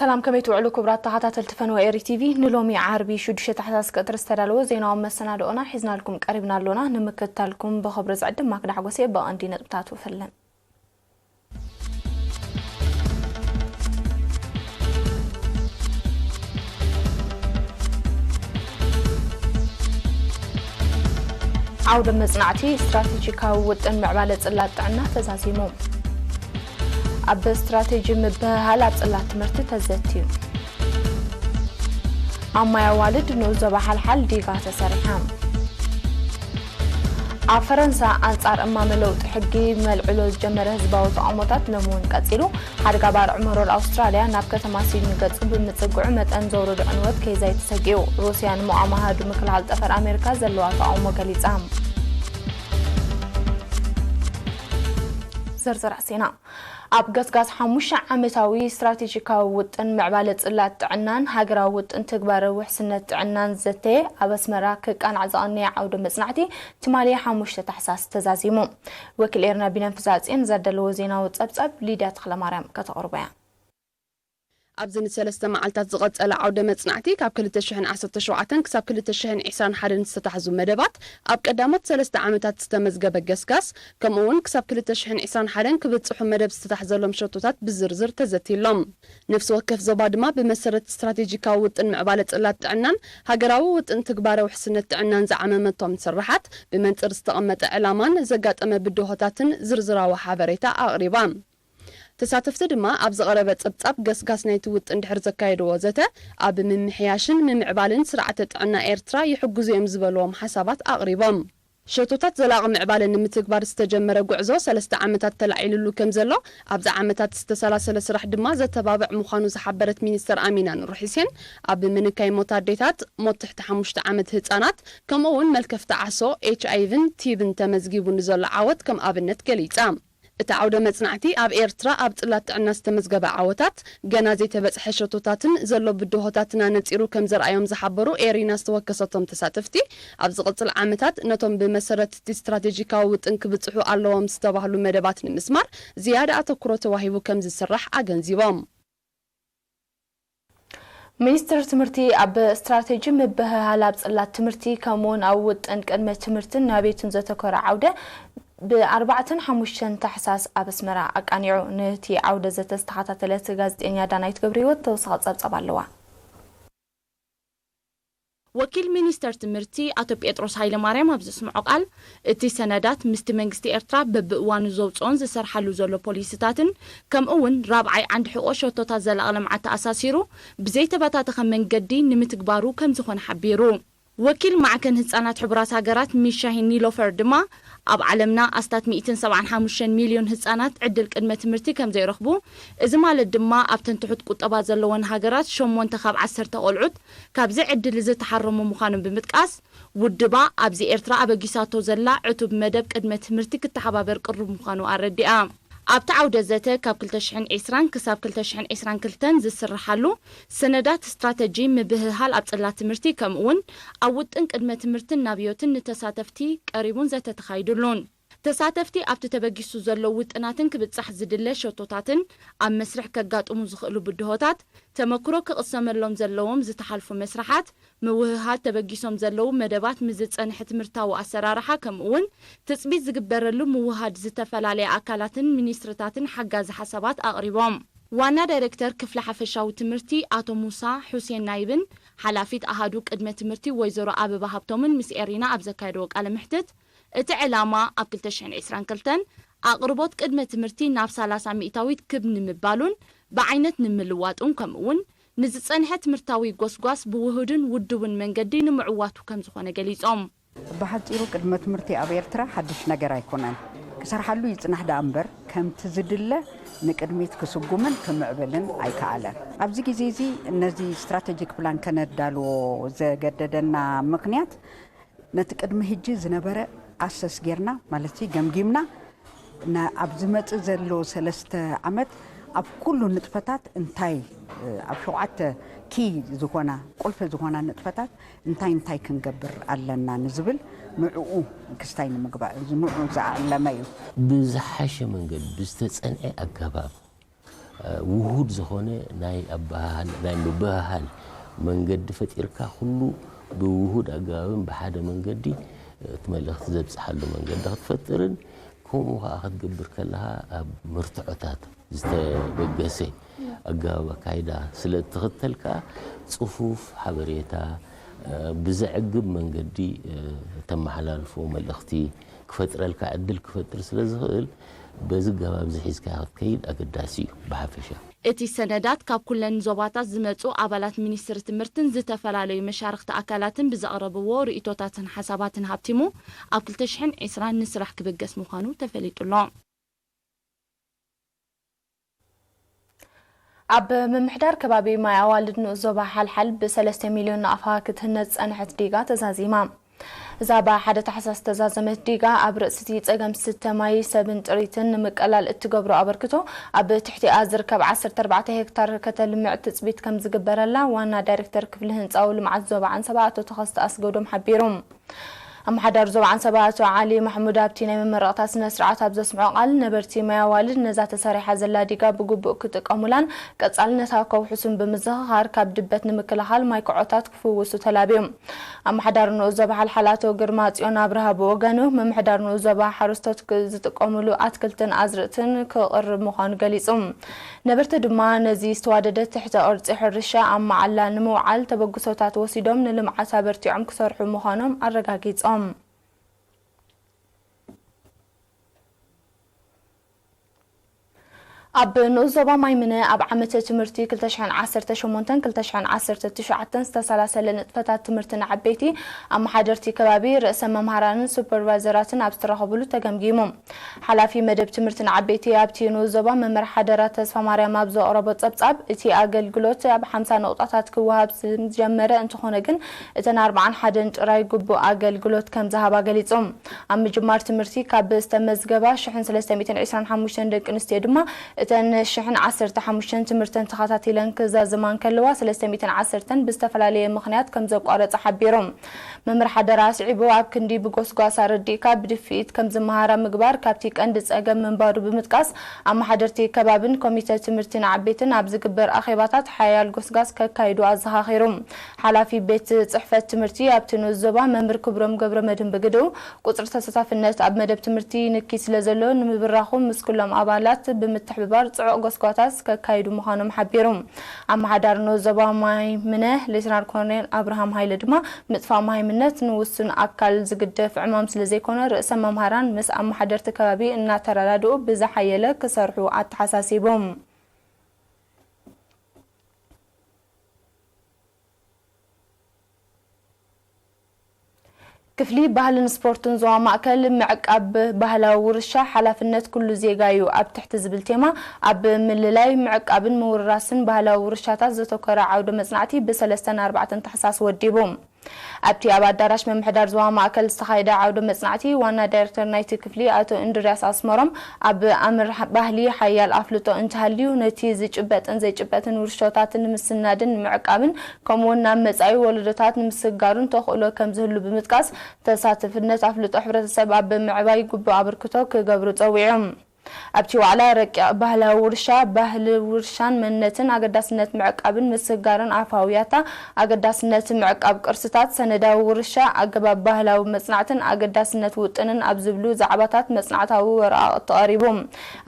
ሰላም፣ ከመይ ትውዕሉ ክቡራት ተኸታተልቲ ፈነወ ኤሪ ቲቪ? ንሎሚ ዓርቢ ሽዱሽተ ታሕሳስ ቀትሪ ዝተዳለወ ዜናዊ መሰናድኦና ሒዝናልኩም ቀሪብና ኣሎና። ንምክትታልኩም ብኽብሪ ዝዕድም ማክዳ ሓጎሴ። ብቐንዲ ነጥብታቱ ፈለን። ዓውደ መጽናዕቲ ስትራቴጂካዊ ውጥን ምዕባለ ጽላት ጥዕና ተዛዚሙ። ኣብ ስትራቴጂ ምብህሃል ኣብ ጽላት ትምህርቲ ተዘትዩ። ኣብ ማይ ኣዋልድ ንኡስ ዞባ ሓልሓል ዲጋ ተሰሪሓ። ኣብ ፈረንሳ ኣንጻር እማመ ለውጢ ሕጊ መልዕሎ ዝጀመረ ህዝባዊ ተቓውሞታት ሎሚ እውን ቀጺሉ። ሓድጋ ባርዕ መሮር ኣውስትራልያ ናብ ከተማ ሲድኒ ገጹ ብምጽግዑ መጠን ዘውረዶ ዕንወት ከይዛይድ ተሰጊኡ። ሩስያ ንሙቓም ኣሃዱ ምክልኻል ጠፈር ኣሜሪካ ዘለዋ ተቓውሞ ገሊጻ። ዝርዝር ዜና። ኣብ ገስጋስ ሓሙሽተ ዓመታዊ ስትራቴጂካዊ ውጥን ምዕባለ ጽላት ጥዕናን ሃገራዊ ውጥን ትግባረ ውሕስነት ጥዕናን ዘተ ኣብ ኣስመራ ክቃናዕ ዝቐነየ ዓውደ መጽናዕቲ ትማሊ ሓሙሽተ ታሕሳስ ተዛዚሙ። ወኪል ኤርና ቢንያም ፍዛጽዮን ዘዳለዎ ዜናዊ ጸብጻብ ሊድያ ተኽለማርያም ከተቕርቦ እያ። ኣብዚ ንሰለስተ መዓልታት ዝቐጸለ ዓውደ መጽናዕቲ ካብ ክልተ ሽሕን ዓሰርተ ሸውዓተን ክሳብ ክልተ ሽሕን ዕስራን ሓደን ዝተታሕዙ መደባት፣ ኣብ ቀዳሞት ሰለስተ ዓመታት ዝተመዝገበ ገስጋስ፣ ከምኡ እውን ክሳብ ክልተ ሽሕን ዕስራን ሓደን ክብጽሑ መደብ ዝተታሕዘሎም ሸቶታት ብዝርዝር ተዘትዩሎም። ነፍሲ ወከፍ ዞባ ድማ ብመሰረት ስትራቴጂካዊ ውጥን ምዕባለ ጽላት ጥዕናን ሃገራዊ ውጥን ትግባረ ውሕስነት ጥዕናን ዝዓመመቶም ስርሓት፣ ብመንጽር ዝተቐመጠ ዕላማን ዘጋጠመ ብድሆታትን ዝርዝራዊ ሓበሬታ ኣቕሪባ። ተሳተፍቲ ድማ ኣብ ዝቐረበ ጸብጻብ ገስጋስ ናይቲ ውጥን ድሕሪ ዘካየድዎ ዘተ፣ ኣብ ምምሕያሽን ምምዕባልን ስርዓተ ጥዕና ኤርትራ ይሕግዙ እዮም ዝበልዎም ሓሳባት ኣቕሪቦም። ሸቶታት ዘላቒ ምዕባለ ንምትግባር ዝተጀመረ ጉዕዞ ሰለስተ ዓመታት ተላዒልሉ ከም ዘሎ፣ ኣብዚ ዓመታት ዝተሰላሰለ ስራሕ ድማ ዘተባብዕ ምዃኑ ዝሓበረት ሚኒስተር ኣሚና ኑር ሑሴን፣ ኣብ ምንካይ ሞት ኣዴታት፣ ሞት ትሕቲ ሓሙሽተ ዓመት ህጻናት፣ ከምኡ እውን መልከፍቲ ዓሶ፣ ኤች ኣይ ቪን ቲብን ተመዝጊቡ ንዘሎ ዓወት ከም ኣብነት ገሊጻ። እቲ ዓውደ መጽናዕቲ ኣብ ኤርትራ ኣብ ጽላት ጥዕና ዝተመዝገበ ዓወታት፣ ገና ዘይተበጽሐ ሸቶታትን ዘሎ ብድሆታትን ኣነጺሩ ከም ዘርኣዮም ዝሓበሩ ኤሪና ዝተወከሰቶም ተሳተፍቲ፣ ኣብ ዝቕጽል ዓመታት ነቶም ብመሰረት እቲ ስትራቴጂካዊ ውጥን ክብጽሑ ኣለዎም ዝተባህሉ መደባት ንምስማር ዝያዳ ኣተኩሮ ተዋሂቡ ከም ዝስራሕ ኣገንዚቦም። ሚኒስትሪ ትምህርቲ ኣብ ስትራቴጂ ምብህሃል ኣብ ጽላት ትምህርቲ ከምኡውን ኣብ ውጥን ቅድመ ትምህርትን ናብየትን ዘተኮረ ዓውደ ብኣርባዕተን ሓሙሽተን ታሕሳስ ኣብ ኣስመራ ኣቃኒዑ። ነቲ ዓውደ ዘተ ዝተኸታተለት ጋዜጠኛ ዳናይት ገብረህይወት ተወሳኺ ጸብጻብ ኣለዋ። ወኪል ሚኒስተር ትምህርቲ ኣቶ ጴጥሮስ ሃይለማርያም ኣብ ዘስምዖ ቃል፣ እቲ ሰነዳት ምስቲ መንግስቲ ኤርትራ በብእዋኑ ዘውጽኦን ዝሰርሓሉ ዘሎ ፖሊሲታትን ከምኡ እውን ራብዓይ ዓንዲ ሕቖ ሸቶታት ዘላቒ ልምዓት ተኣሳሲሩ ብዘይተበታተኸ መንገዲ ንምትግባሩ ከም ዝኾነ ሓቢሩ። ወኪል ማዕከን ህጻናት ሕቡራት ሃገራት ሚሻሂን ኒሎፈር ድማ፣ ኣብ ዓለምና ኣስታት ሚእትን ሰብዓን ሓሙሽተን ሚልዮን ህጻናት ዕድል ቅድመ ትምህርቲ ከም ዘይረኽቡ፣ እዚ ማለት ድማ ኣብተን ትሑት ቁጠባ ዘለወን ሃገራት ሸሞንተ ካብ ዓሰርተ ቆልዑት ካብዚ ዕድል ዝተሓረሙ ምዃኖም ብምጥቃስ፣ ውድባ ኣብዚ ኤርትራ ኣበጊሳቶ ዘላ ዕቱብ መደብ ቅድመ ትምህርቲ ክተሓባበር ቅሩብ ምዃኑ ኣረዲኣ። ኣብቲ ዓውደ ዘተ ካብ ክልተ ሽሕን ዕስራን ክሳብ ክልተ ሽሕን ዕስራን ክልተን ዝስርሓሉ ሰነዳት ስትራተጂ ምብህሃል ኣብ ጽላት ትምህርቲ ከምኡ እውን ኣብ ውጥን ቅድመ ትምህርትን ናብዮትን ንተሳተፍቲ ቀሪቡን ዘተ ተኻይዱሉን። ተሳተፍቲ ኣብቲ ተበጊሱ ዘሎ ውጥናትን ክብጻሕ ዝድለ ሸቶታትን ኣብ መስርሕ ከጋጥሙ ዝኽእሉ ብድሆታት ተመክሮ ክቕሰመሎም ዘለዎም ዝተሓልፉ መስርሓት ምውህሃድ ተበጊሶም ዘለዉ መደባት ምስ ዝጸንሐ ትምህርታዊ ኣሰራርሓ ከምኡ እውን ትጽቢት ዝግበረሉ ምውህሃድ ዝተፈላለያ ኣካላትን ሚኒስትርታትን ሓጋዚ ሓሳባት ኣቕሪቦም። ዋና ዳይሬክተር ክፍሊ ሓፈሻዊ ትምህርቲ ኣቶ ሙሳ ሑሴን ናይብን ሓላፊት ኣሃዱ ቅድመ ትምህርቲ ወይዘሮ ኣበባ ሃብቶምን ምስ ኤሪና ኣብ ዘካየድዎ ቃለ ምሕትት፣ እቲ ዕላማ ኣብ ክልተ ሽሕን ዕስራን ክልተን ኣቕርቦት ቅድመ ትምህርቲ ናብ ሰላሳ ሚእታዊት ክብ ንምባሉን ብዓይነት ንምልዋጡን ከምኡ እውን ንዝጸንሐ ትምህርታዊ ጎስጓስ ብውሁድን ውዱብን መንገዲ ንምዕዋቱ ከም ዝኾነ ገሊጾም። ብሓጺሩ ቅድመ ትምህርቲ ኣብ ኤርትራ ሓድሽ ነገር ኣይኮነን። ክሰርሓሉ ይጽናሕ ደኣ እምበር ከምቲ ዝድለ ንቅድሚት ክስጉምን ክምዕብልን ኣይከኣለን። ኣብዚ ግዜ እዚ ነዚ ስትራቴጂክ ፕላን ከነዳልዎ ዘገደደና ምኽንያት ነቲ ቅድሚ ሕጂ ዝነበረ ኣሰስ ጌርና፣ ማለት ገምጊምና፣ ና-፣ ኣብ ዝመጽእ ዘሎ ሰለስተ ዓመት ኣብ ኩሉ ንጥፈታት እንታይ፣ ኣብ ሸውዓተ ኪ ዝኾና፣ ቁልፊ ዝኾና ንጥፈታት እንታይ እንታይ ክንገብር ኣለና ንዝብል ንዕኡ ክስታይ ንምግባር፣ ንዕኡ ዝዓለመ እዩ። ብዝሓሸ መንገዲ፣ ብዝተጸንዐ ኣገባብ፣ ውሁድ ዝኾነ ናይ ኣበሃህል ናይ ምብህሃል መንገዲ ፈጢርካ፣ ኩሉ ብውሁድ ኣገባብን ብሓደ መንገዲ እቲ መልእኽቲ ዘብፅሓሉ መንገዲ ክትፈጥርን፣ ከምኡ ከዓ ክትገብር ከለኻ ኣብ መርትዖታት ዝተበገሰ ኣገባብ ኣካይዳ ስለ እትኽተል ከዓ፣ ፅፉፍ ሓበሬታ ብዘዕግብ መንገዲ ተመሓላልፎ መልእኽቲ ክፈጥረልካ ዕድል ክፈጥር ስለ ዝኽእል፣ በዚ ኣገባብ እዚ ሒዝካ ክትከይድ ኣገዳሲ እዩ። ብሓፈሻ እቲ ሰነዳት ካብ ኩለን ዞባታት ዝመጹ ኣባላት ሚኒስትሪ ትምህርትን ዝተፈላለዩ መሻርኽቲ ኣካላትን ብዘቕረብዎ ርእይቶታትን ሓሳባትን ሃብቲሙ ኣብ ክልተ ሽሕን ዕስራን ንስራሕ ክብገስ ምዃኑ ተፈሊጡ ኣሎ። ኣብ ምምሕዳር ከባቢ ማይ ኣዋልድ ንኡስ ዞባ ሓልሓል ብሰለስተ ሚልዮን ናቕፋ ክትህነጽ ዝጸንሐት ዲጋ ተዛዚማ። እዛ ብሓደ ታሕሳስ ዝተዛዘመት ዲጋ ኣብ ርእሲ እቲ ጸገም ዝስተ ማይ ሰብን ጥሪትን ንምቅላል እትገብሮ ኣበርክቶ ኣብ ትሕቲኣ ዝርከብ ዓሰርተ ኣርባዕተ ሄክታር ከተልምዕ ትጽቢት ከምዝግበረላ ዋና ዳይሬክተር ክፍሊ ህንጻዊ ልምዓት ዞባ ዓንሰባ ኣቶ ተኸስተ ኣስገዶም ሓቢሩ። ኣመሓዳሪ ዞባ ዓንሰባ ኣቶ ዓሊ ማሕሙድ ኣብቲ ናይ መመረቕታ ስነ ስርዓት ኣብ ዘስምዖ ቃል፣ ነበርቲ ማይ ኣዋልድ ነዛ ተሰሪሓ ዘላ ዲጋ ብግቡእ ክጥቀሙላን ቀጻልነታ ከውሕሱን ብምዝኽኻር፣ ካብ ድበት ንምክልኻል ማይ ክዖታት ክፍውሱ ተላብዩ። ኣመሓዳሪ ንኡስ ዞባ ሓልሓል ኣቶ ግርማጽዮን ኣብርሃ ብወገኑ፣ ምምሕዳር ንኡስ ዞባ ሓረስቶት ዝጥቀሙሉ ኣትክልትን ኣዝርእትን ክቕርብ ምዃኑ ገሊጹ። ነበርቲ ድማ ነዚ ዝተዋደደ ትሕተ ቅርጺ ሕርሻ ኣብ መዓላ ንምውዓል ተበግሶታት ወሲዶም ንልምዓት ኣበርቲዖም ክሰርሑ ምዃኖም ኣረጋጊጾም። ኣብ ንኡስ ዞባ ማይምነ ኣብ ዓመተ ትምህርቲ ክልተ ሽሕን ዓሰርተ ሸሞንተን ክልተ ሽሕን ዓሰርተ ትሽዓተን ዝተሰላሰለ ንጥፈታት ትምህርቲ ንዓበይቲ ኣመሓደርቲ ከባቢ፣ ርእሰ መምሃራንን ሱፐርቫይዘራትን ኣብ ዝተረኸብሉ ተገምጊሙ። ሓላፊ መደብ ትምህርቲ ንዓበይቲ ኣብቲ ንኡስ ዞባ መምህር ሓደራ ተስፋማርያም ኣብ ዘቕረቦ ጸብጻብ፣ እቲ ኣገልግሎት ኣብ ሓምሳ ነቑጣታት ክወሃብ ዝጀመረ እንተኾነ ግን እተን ኣርብዓን ሓደን ጥራይ ግቡእ ኣገልግሎት ከም ዝሃባ ገሊጹ። ኣብ ምጅማር ትምህርቲ ካብ ዝተመዝገባ ሽሕን ሰለስተ ሚእትን ዕስራን ሓሙሽተን ደቂ ኣንስትዮ ድማ እተን ሽሕን ዓሰርተ ሓሙሽተን ትምህርተን ተኸታቲለን ክዛዝማ እንከለዋ፣ ሰለስተ ሚእትን ዓሰርተን ብዝተፈላለየ ምኽንያት ከም ዘቋረጻ ሓቢሩ። መምህር ሓደራ ኣስዒቡ፣ ኣብ ክንዲ ብጎስጓስ ኣረዲእካ ብድፍኢት ከም ዝመሃራ ምግባር ካብቲ ቀንዲ ጸገም ምንባሩ ብምጥቃስ፣ ኣመሓደርቲ ከባብን ኮሚተ ትምህርቲ ንዓበይትን ኣብ ዝግበር ኣኼባታት ሓያል ጎስጋስ ከካይዱ ኣዘኻኺሩ። ሓላፊ ቤት ጽሕፈት ትምህርቲ ኣብቲ ንኡስ ዞባ መምህር ክብሮም ገብረመድህን ብግድኡ፣ ቁጽሪ ተሳታፍነት ኣብ መደብ ትምህርቲ ንኪ ስለ ዘሎ ንምብራኹ ምስ ኩሎም ኣባላት ብምትሕብባር ጽዑቕ ጎስጓታት ከካይዱ ምዃኖም ሓቢሩ። ኣመሓዳሪ ንኡስ ዞባ ማይ ምነ ሌተናል ኮሎኔል ኣብርሃም ሃይለ ድማ፣ ምጥፋእ ማይምነት ንውሱን ኣካል ዝግደፍ ዕማም ስለ ዘይኮነ፣ ርእሰ መምሃራን ምስ ኣመሓደርቲ ከባቢ እናተረዳድኡ ብዝሓየለ ክሰርሑ ኣተሓሳሲቡ። ክፍሊ ባህልን ስፖርትን ዞባ ማእከል፣ ምዕቃብ ባህላዊ ውርሻ ሓላፍነት ኩሉ ዜጋ እዩ ኣብ ትሕቲ ዝብል ቴማ፣ ኣብ ምልላይ፣ ምዕቃብን ምውርራስን ባህላዊ ውርሻታት ዘተኮረ ዓውደ መጽናዕቲ ብሰለስተን ኣርባዕተን ታሕሳስ ወዲቡ። ኣብቲ ኣብ ኣዳራሽ ምምሕዳር ዞባ ማእከል ዝተኻየደ ዓውደ መጽናዕቲ፣ ዋና ዳይሬክተር ናይቲ ክፍሊ ኣቶ እንድርያስ ኣስመሮም፣ ኣብ ኣምር ባህሊ ሓያል ኣፍልጦ እንተሃልዩ፣ ነቲ ዝጭበጥን ዘይጭበጥን ውርሻታት ንምስናድን ንምዕቃብን፣ ከምኡ'ውን ናብ መጻኢ ወለዶታት ንምስግጋሩን ተኽእሎ ከም ዝህሉ ብምጥቃስ፣ ተሳትፍነት ኣፍልጦ ሕብረተሰብ ኣብ ምዕባይ ግቡእ ኣበርክቶ ክገብሩ ጸዊዑ። ኣብቲ ዋዕላ፣ ረቂቕ ባህላዊ ውርሻ፣ ባህሊ ውርሻን መንነትን፣ ኣገዳስነት ምዕቃብን ምስግጋርን ኣፋዊ ያታ፣ ኣገዳስነት ምዕቃብ ቅርስታት፣ ሰነዳዊ ውርሻ፣ ኣገባብ ባህላዊ መጽናዕትን ኣገዳስነት ውጥንን ኣብ ዝብሉ ዛዕባታት መጽናዕታዊ ወረቓቕቲ ቀሪቡ።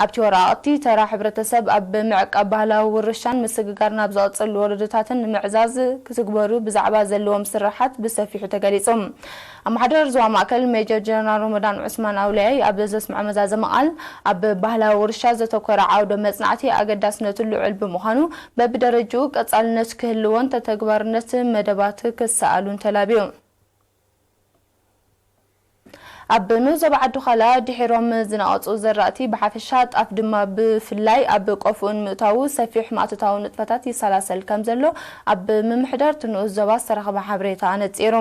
ኣብቲ ወረቓቕቲ፣ ተራ ሕብረተሰብ ኣብ ምዕቃብ ባህላዊ ውርሻን ምስግጋርን ኣብ ዝቐጽሉ ወለዶታትን ንምዕዛዝ ክትግበሩ ብዛዕባ ዘለዎም ስርሓት ብሰፊሑ ተገሊጹ። ኣመሓዳሪ ዞባ ማእከል ሜጀር ጀነራል ሮመዳን ዑስማን ኣውሊያይ ኣብ ዘስምዖ መዛዘሚ ቃል፣ ኣብ ባህላዊ ውርሻ ዘተኮረ ዓውደ መጽናዕቲ ኣገዳስነቱ ልዑል ብምዃኑ፣ በብደረጅኡ ቀጻልነት ክህልዎን ተተግባርነት መደባት ክሰኣሉን ተላብዩ። ኣብ ንኡስ ዞባ ዓዲ ዃላ ድሒሮም ዝነቐጹ ዘራእቲ ብሓፈሻ፣ ጣፍ ድማ ብፍላይ ኣብ ቆፎኡን ምእታዉ ሰፊሕ ማእቶታዊ ንጥፈታት ይሰላሰል ከም ዘሎ ኣብ ምምሕዳር እቲ ንኡስ ዞባ ዝተረኽበ ሓበሬታ ኣነጺሩ።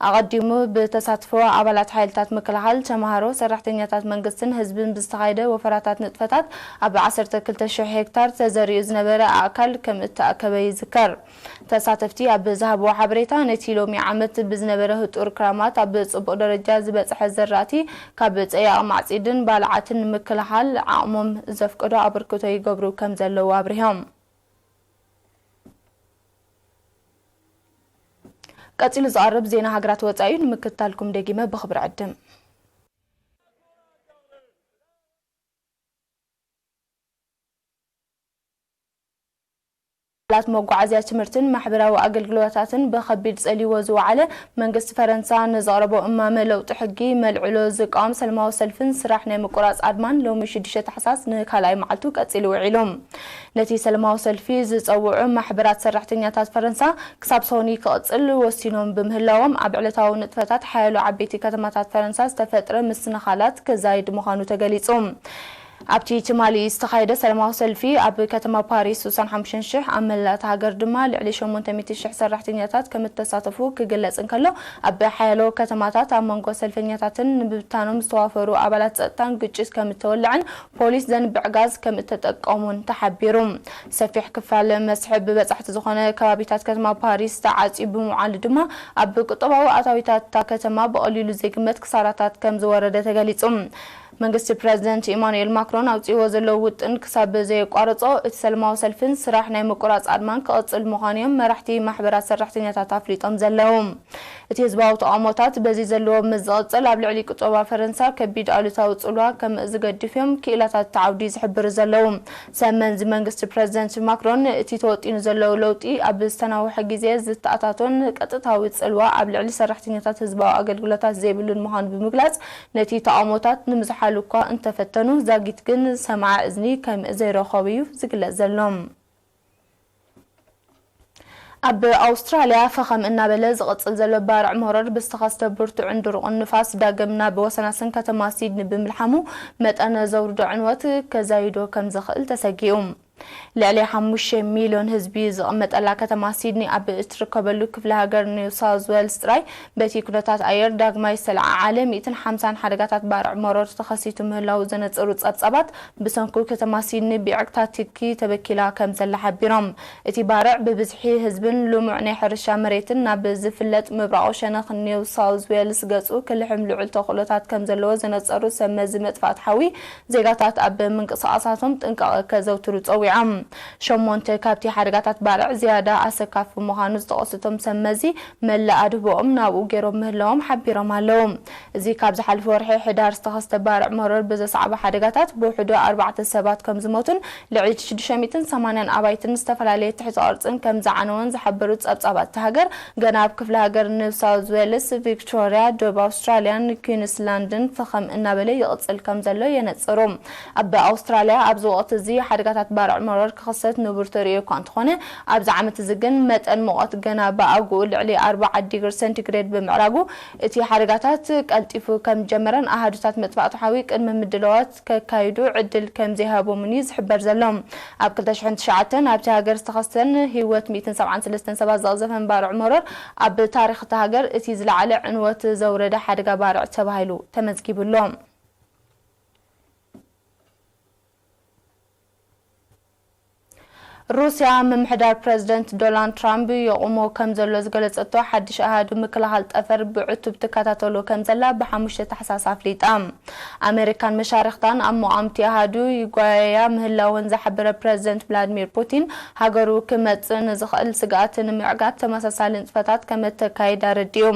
ኣቐዲሙ ብተሳትፎ ኣባላት ሓይልታት ምክልኻል፣ ተምሃሮ፣ ሰራሕተኛታት መንግስትን ህዝብን ብዝተኻየደ ወፈራታት ንጥፈታት ኣብ ዓሰርተ ክልተ ሽሕ ሄክታር ተዘሪኡ ዝነበረ ኣእካል ከም እተኣከበ ይዝከር። ተሳተፍቲ ኣብ ዝሃብዎ ሓበሬታ፣ ነቲ ሎሚ ዓመት ብዝነበረ ህጡር ክራማት ኣብ ጽቡቕ ደረጃ ዝበጽሐ ዘራእቲ ካብ ጸያቕ ማዕጺድን ባልዓትን ንምክልኻል ዓቕሞም ዘፍቅዶ ኣበርክቶ ይገብሩ ከም ዘለዉ ኣብሪሆም። ቀጺሉ ዝቐርብ ዜና ሃገራት ወጻኢ እዩ፣ ንምክትታልኩም ደጊመ ብኽብሪ ዕድም። ላት መጓዓዝያ፣ ትምህርትን ማሕበራዊ ኣገልግሎታትን ብኸቢድ ጸልይዎ ዝወዓለ መንግስቲ ፈረንሳ ንዘቕረቦ እማመ ለውጢ ሕጊ መልዕሎ ዝቃወም ሰላማዊ ሰልፍን ስራሕ ናይ ምቁራጽ ኣድማን ሎሚ ሽዱሽተ ታሕሳስ ንካልኣይ መዓልቱ ቀጺሉ ውዒሉ። ነቲ ሰላማዊ ሰልፊ ዝጸውዑ ማሕበራት ሰራሕተኛታት ፈረንሳ ክሳብ ሶኒ ክቕጽል ወሲኖም ብምህላዎም ኣብ ዕለታዊ ንጥፈታት ሓያሎ ዓበይቲ ከተማታት ፈረንሳ ዝተፈጥረ ምስንኻላት ክዛይድ ምዃኑ ተገሊጹ። ኣብቲ ትማሊ ዝተኻየደ ሰላማዊ ሰልፊ ኣብ ከተማ ፓሪስ ውሳን ሓሙሽተ ሽሕ፣ ኣብ መላእ እታ ሃገር ድማ ልዕሊ ሸሞንተ ሚእቲ ሽሕ ሰራሕተኛታት ከም እተሳተፉ ክግለጽ እንከሎ፣ ኣብ ሓያሎ ከተማታት ኣብ መንጎ ሰልፈኛታትን ንምብታኖም ዝተዋፈሩ ኣባላት ጸጥታን ግጭት ከም እተወልዐን ፖሊስ ዘንብዕ ጋዝ ከም እተጠቀሙን ተሓቢሩ። ሰፊሕ ክፋል መስሕብ ብበጻሕቲ ዝኾነ ከባቢታት ከተማ ፓሪስ ተዓጽዩ ብምውዓሉ ድማ፣ ኣብ ቁጠባዊ ኣታዊታት እታ ከተማ ብቐሊሉ ዘይግመት ክሳራታት ከም ዝወረደ ተገሊጹ። መንግስቲ ፕረዚደንት ኢማኑኤል ማክሮን ኣውጺእዎ ዘሎ ውጥን ክሳብ ዘየቋረጾ፣ እቲ ሰላማዊ ሰልፍን ስራሕ ናይ ምቁራጽ ኣድማን ክቕጽል ምዃኑ እዮም መራሕቲ ማሕበራት ሰራሕተኛታት ኣፍሊጦም ዘለዉ። እቲ ህዝባዊ ተቓውሞታት በዚ ዘለዎ ምስ ዝቕጽል፣ ኣብ ልዕሊ ቁጠባ ፈረንሳ ከቢድ ኣሉታዊ ጽልዋ ከም ዝገድፍ እዮም ክኢላታት እቲ ዓውዲ ዝሕብሩ ዘለዉ። ሰመንዚ መንግስቲ ፕረዚደንት ማክሮን፣ እቲ ተወጢኑ ዘሎ ለውጢ ኣብ ዝተናውሐ ግዜ ዝተኣታቶን ቀጥታዊ ጽልዋ ኣብ ልዕሊ ሰራሕተኛታት ህዝባዊ ኣገልግሎታት ዘይብሉን ምዃኑ ብምግላጽ፣ ነቲ ተቓውሞታት ንምዝሓል እኳ እንተፈተኑ፣ ዛጊት ግን ሰማዒ እዝኒ ከም ዘይረኸቡ እዩ ዝግለጽ ዘሎ። ኣብ ኣውስትራልያ ፈኸም እናበለ ዝቕጽል ዘሎ ባርዕ መሮር ብዝተኸስተ ብርቱዕን ድሩቕን ንፋስ ዳግም ናብ ወሰናስን ከተማ ሲድኒ ብምልሓሙ መጠን ዘውርዶ ዕንወት ከዛይዶ ከም ዝኽእል ተሰጊኡ። ልዕሊ ሓሙሽተ ሚልዮን ህዝቢ ዝቕመጠላ ከተማ ሲድኒ ኣብ እትርከበሉ ክፍለ ሃገር ኒው ሳውዝ ዌልስ ጥራይ በቲ ኩነታት ኣየር ዳግማይ ዝተለዓዓለ ሚእትን ሓምሳን ሓደጋታት ባርዕ መሮር ተኸሲቱ ምህላው ዘነጽሩ ጸብጻባት ብሰንኩ ከተማ ሲድኒ ብዕግታ ትኪ ተበኪላ ከም ዘላ ሓቢሮም። እቲ ባርዕ ብብዝሒ ህዝብን ልሙዕ ናይ ሕርሻ መሬትን ናብ ዝፍለጥ ምብራቕ ሸነኽ ኒው ሳውዝ ዌልስ ገጹ ክልሕም ልዑል ተኽእሎታት ከም ዘለዎ ዘነጸሩ ሰብ መዚ መጥፋእቲ ሓዊ፣ ዜጋታት ኣብ ምንቅስቓሳቶም ጥንቃቐ ከዘውትሩ ጸዊዖም። ሸሞንተ ካብቲ ሓደጋታት ባርዕ ዝያዳ ኣሰካፊ ምዃኑ ዝጠቐሱ እቶም ሰብ መዚ፣ መላእ ኣድህቦኦም ናብኡ ገይሮም ምህላዎም ሓቢሮም ኣለዉ። እዚ ካብ ዝሓለፈ ወርሒ ሕዳር ዝተኸስተ ባርዕ መሮር ብዘስዓቦ ሓደጋታት ብውሕዱ ኣርባዕተ ሰባት ከም ዝሞቱን ልዕሊ ሽዱሽተ ሚእትን ሰማንያን ኣባይትን ዝተፈላለየ ትሕቲ ቅርጽን ከም ዝዓነወን ዝሓበሩ ጸብጻባት እታ ሃገር፣ ገና ኣብ ክፍለ ሃገር ኒው ሳውዝ ዌልስ፣ ቪክቶሪያ፣ ደቡብ ኣውስትራልያን ኲንስላንድን ፈኸም እናበለ ይቕጽል ከም ዘሎ የነጽሩ። ኣብ ኣውስትራልያ ኣብዚ ወቕቲ እዚ ሓደጋታት ባርዕ መሮር ክኽሰት ንቡር ተርእዮ እኳ እንተኾነ፣ ኣብዚ ዓመት እዚ ግን መጠን ሙቐት ገና ብኣግኡ ልዕሊ ኣርብዓ ዲግሪ ሴንቲግሬድ ብምዕራጉ፣ እቲ ሓደጋታት ቀልጢፉ ከም ዝጀመረን ኣሃዱታት መጥፋእቲ ሓዊ ቅድመ ምድላዋት ከካይዱ ዕድል ከም ዘይሃቦምን እዩ ዝሕበር ዘሎ። ኣብ ክልተ ሽሕን ትሽዓተን ኣብቲ ሃገር ዝተኸስተን ህይወት ሚእትን ሰብዓን ሰለስተን ሰባት ዘቕዘፈን ባርዕ መሮር፣ ኣብ ታሪኽ እታ ሃገር እቲ ዝለዓለ ዕንወት ዘውረደ ሓደጋ ባርዕ ተባሂሉ ተመዝጊቡ ኣሎ። ሩስያ፣ ምምሕዳር ፕረዚደንት ዶናልድ ትራምፕ የቑሞ ከም ዘሎ ዝገለጸቶ ሓድሽ ኣሃዱ ምክልኻል ጠፈር ብዕቱብ ትከታተሎ ከም ዘላ ብሓሙሽተ ታሕሳስ ኣፍሊጣ። ኣመሪካን መሻርኽታን ኣብ መቓምቲ ኣሃዱ ይጓየያ ምህላወን ዝሓበረ ፕረዚደንት ቭላድሚር ፑቲን፣ ሃገሩ ክመጽእ ንዝኽእል ስግኣት ንምዕጋት ተመሳሳሊ ንጥፈታት ከም እተካይድ ኣረዲኡ።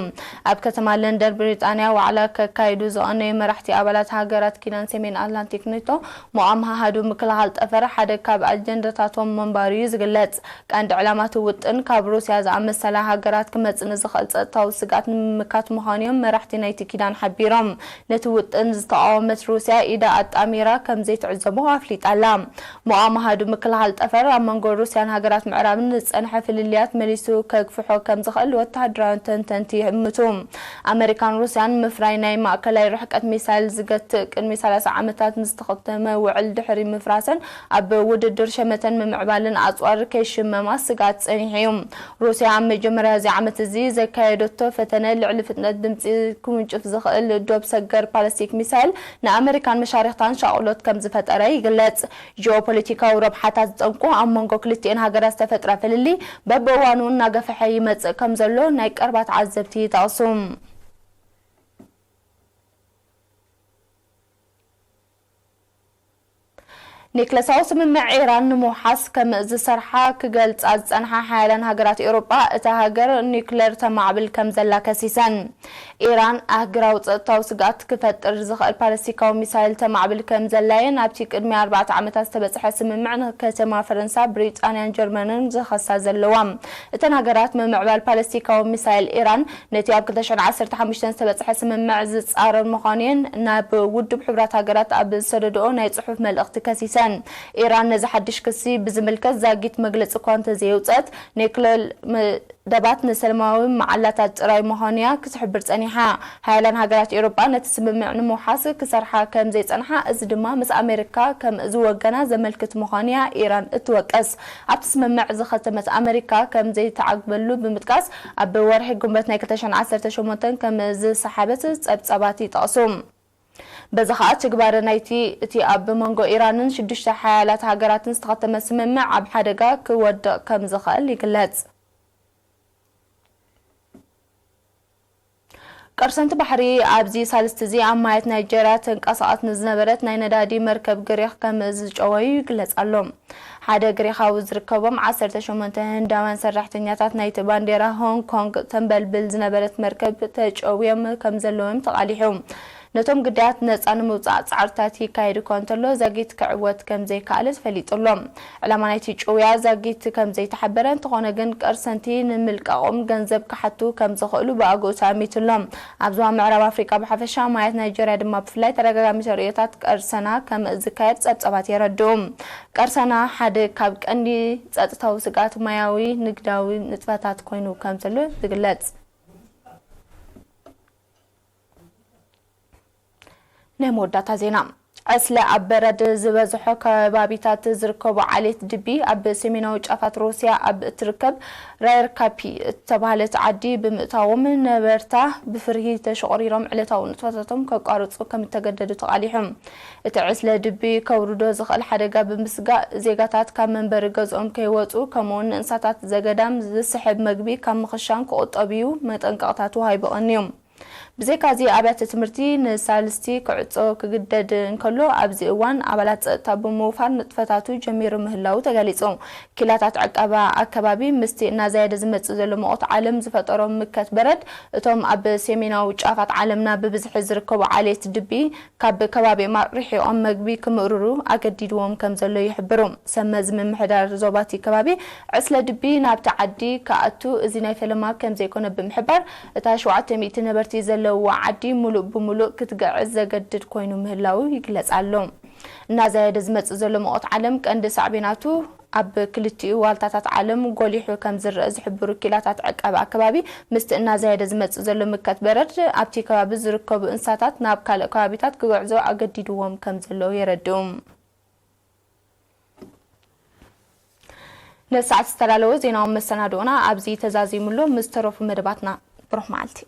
ኣብ ከተማ ለንደን ብሪጣንያ ዋዕላ ከካይዱ ዝቐነዩ መራሕቲ ኣባላት ሃገራት ኪዳን ሰሜን ኣትላንቲክ ኔቶ፣ መቓም ኣሃዱ ምክልኻል ጠፈር ሓደ ካብ ኣጀንዳታቶም ምንባሩ እዩ ዝግለጽ። ቀንዲ ዕላማ እቲ ውጥን፣ ካብ ሩስያ ዝኣመሰላ ሃገራት ክመጽእ ንዝኽእል ጸጥታዊ ስግኣት ንምምካት ምዃኑ እዮም መራሕቲ ናይቲ ኪዳን ሓቢሮም። ነቲ ውጥን ዝተቓወመት ሩስያ ኢዳ ኣጣሚራ ከም ዘይትዕዘቦ ኣፍሊጣ ኣላ። መቓም ኣሃዱ ምክልኻል ጠፈር፣ ኣብ መንጎ ሩስያን ሃገራት ምዕራብን ዝጸንሐ ፍልልያት መሊሱ ከግፍሖ ከም ዝኽእል ወተሃደራውያን ተንተንቲ ይእምቱ። ኣመሪካን ሩስያን ምፍራይ ናይ ማእከላይ ርሕቀት ሚሳይል ዝገትእ ቅድሚ ሰላሳ ዓመታት ንዝተኸተመ ውዕል ድሕሪ ምፍራሰን፣ ኣብ ውድድር ሸመተን ምምዕባልን ኣጽዋር ከይሽመማ ስግኣት ጸኒሑ እዩ። ሩስያ ኣብ መጀመርያ እዚ ዓመት እዚ ዘካየደቶ ፈተነ ልዕሊ ፍጥነት ድምጺ ክውንጭፍ ዝኽእል ዶብ ሰገር ባለስቲክ ሚሳይል ንኣመሪካን መሻርኽታን ሻቕሎት ከም ዝፈጠረ ይግለጽ። ጂኦፖለቲካዊ ረብሓታት ዝጠንቁ ኣብ መንጎ ክልቲኤን ሃገራት ዝተፈጥረ ፍልልይ በብእዋኑ እናገፈሐ ይመጽእ ከም ዘሎ ናይ ቀርባ ተዓዘብቲ ይጠቕሱ። ኒክለሳዊ ስምምዕ ኢራን ንምውሓስ ከም ዝሰርሓ ክገልጻ ዝጸንሓ ሓያላን ሃገራት ኤውሮጳ፣ እታ ሃገር ኒክለር ተማዕብል ከም ዘላ ከሲሰን። ኢራን ኣህግራዊ ጸጥታዊ ስግኣት ክፈጥር ዝኽእል ፓለስቲካዊ ሚሳይል ተማዕብል ከም ዘላየን ኣብቲ ቅድሚ ኣርባዕተ ዓመታት ዝተበጽሐ ስምምዕ ንከተማ ፈረንሳ፣ ብሪጣንያን ጀርመንን ዝኸሳ ዘለዋ። እተን ሃገራት ምምዕባል ፓለስቲካዊ ሚሳይል ኢራን ነቲ ኣብ ክልተ ሽሕን ዓሰርተ ሓሙሽተን ዝተበጽሐ ስምምዕ ዝጻረር ምዃኑ እየን ናብ ውድብ ሕቡራት ሃገራት ኣብ ዝሰደድኦ ናይ ጽሑፍ መልእኽቲ ከሲሰን። ኢራን ነዚ ሓድሽ ክሲ ብዝምልከት ዛጊት መግለጺ እኳ እንተዘየውጸት፣ ኒክለር መደባት ንሰላማዊ መዓላታት ጥራይ ምዃኑ እያ ክትሕብር ጸኒሓ። ሓያላን ሃገራት ኤውሮጳ ነቲ ስምምዕ ንምውሓስ ክሰርሓ ከም ዘይጸንሓ፣ እዚ ድማ ምስ ኣሜሪካ ከም ዝወገና ዘመልክት ምዃኑ እያ ኢራን እትወቅስ። ኣብቲ ስምምዕ ዝኸተመት ኣመሪካ ከም ዘይተዓግበሉ ብምጥቃስ፣ ኣብ ወርሒ ግንቦት ናይ ክልተ ሽሕን ዓሰርተ ሸሞንተን ከም ዝሰሓበት ጸብጻባት ይጠቕሱ። በዚ ኸኣ ትግባረ ናይቲ እቲ ኣብ መንጎ ኢራንን ሽዱሽተ ሓያላት ሃገራትን ዝተኸተመ ስምምዕ ኣብ ሓደጋ ክወድቕ ከም ዝኽእል ይግለጽ። ቀርሰንቲ ባሕሪ ኣብዚ ሳልስቲ እዚ ኣብ ማያት ናይጀርያ ተንቀሳቐስ ንዝነበረት ናይ ነዳዲ መርከብ ግሪኽ ከም ዝጨወዩ ይግለጽ ኣሎ። ሓደ ግሪኻዊ ዝርከቦም ዓሰርተ ሸሞንተ ህንዳውያን ሰራሕተኛታት ናይቲ ባንዴራ ሆንግ ኮንግ ተንበልብል ዝነበረት መርከብ ተጨውዮም ከም ዘለዎም ተቓሊሑ። ነቶም ግዳያት ነጻ ንምውጻእ ጻዕርታት ይካየድ እኳ እንተሎ፣ ዛጊት ክዕወት ከም ዘይከኣለ ተፈሊጡ ኣሎ። ዕላማ ናይቲ ጭውያ ዛጊት ከም ዘይተሓበረ፣ እንተኾነ ግን ቀርሰንቲ ንምልቃቖም ገንዘብ ክሓቱ ከም ዝኽእሉ ብኣግኡ ተኣሚቱ ኣሎ። ኣብ ዞባ ምዕራብ ኣፍሪቃ ብሓፈሻ፣ ማያት ናይጀርያ ድማ ብፍላይ ተደጋጋሚ ተርእዮታት ቀርሰና ከም ዝካየድ ጸብጻባት የረድኡ። ቀርሰና ሓደ ካብ ቀንዲ ጸጥታዊ ስግኣት ማያዊ ንግዳዊ ንጥፈታት ኮይኑ ከም ዘሎ ዝግለጽ። ናይ መወዳእታ ዜና። ዕስለ ኣብ በረድ ዝበዝሖ ከባቢታት ዝርከቡ ዓሌት ድቢ ኣብ ሰሜናዊ ጫፋት ሩስያ ኣብ እትርከብ ራየርካፒ እተባህለት ዓዲ ብምእታዎም ነበርታ ብፍርሂ ተሸቑሪሮም ዕለታዊ ንጥፈታቶም ከቋርጹ ከም እተገደዱ ተቓሊሑ። እቲ ዕስለ ድቢ ከውርዶ ዝኽእል ሓደጋ ብምስጋእ ዜጋታት ካብ መንበሪ ገዝኦም ከይወጹ ከምኡውን ንእንስሳታት ዘገዳም ዝስሕብ መግቢ ካብ ምኽሻን ክቑጠቡ እዩ መጠንቀቕታ ተዋሂቡ ቀንዩ። ብዘይካዚ ኣብያተ ትምህርቲ ንሳልስቲ ክዕጾ ክግደድ እንከሎ፣ ኣብዚ እዋን ኣባላት ጸጥታ ብምውፋር ንጥፈታቱ ጀሚሩ ምህላዉ ተገሊጹ። ኪላታት ዕቀባ ኣከባቢ ምስቲ እናዛየደ ዝመጽእ ዘሎ ሙቐት ዓለም ዝፈጠሮ ምከት በረድ፣ እቶም ኣብ ሰሜናዊ ጫፋት ዓለምና ብብዝሒ ዝርከቡ ዓሌት ድቢ ካብ ከባቢኦም ርሒቖም መግቢ ክምእርሩ ኣገዲድዎም ከም ዘሎ ይሕብሩ። ሰብ መዚ ምምሕዳር ዞባቲ ከባቢ ዕስለ ድቢ ናብቲ ዓዲ ክኣቱ እዚ ናይ ፈለማ ከም ዘይኮነ ብምሕባር፣ እታ ሸውዓተ ሚእቲ ነበርቲ ዘለውዋ ዓዲ ምሉእ ብምሉእ ክትግዕዝ ዘገድድ ኮይኑ ምህላዉ ይግለጽ ኣሎ። እናዛየደ ዝመጽእ ዘሎ ሙቐት ዓለም ቀንዲ ሳዕቤናቱ ኣብ ክልቲኡ ዋልታታት ዓለም ጎሊሑ ከም ዝረአ ዝሕብሩ ኪላታት ዕቀባ ኣከባቢ፣ ምስቲ እናዛየደ ዝመጽእ ዘሎ ምከት በረድ ኣብቲ ከባቢ ዝርከቡ እንስሳታት ናብ ካልእ ከባቢታት ክግዕዞ ኣገዲድዎም ከም ዘሎ የረድኡ። ነዚ ሰዓት ዝተዳለወ ዜናዊ መሰናድኦና ኣብዚ ተዛዚሙ ኣሎ። ምስ ተረፉ መደባትና ብሩኽ መዓልቲ።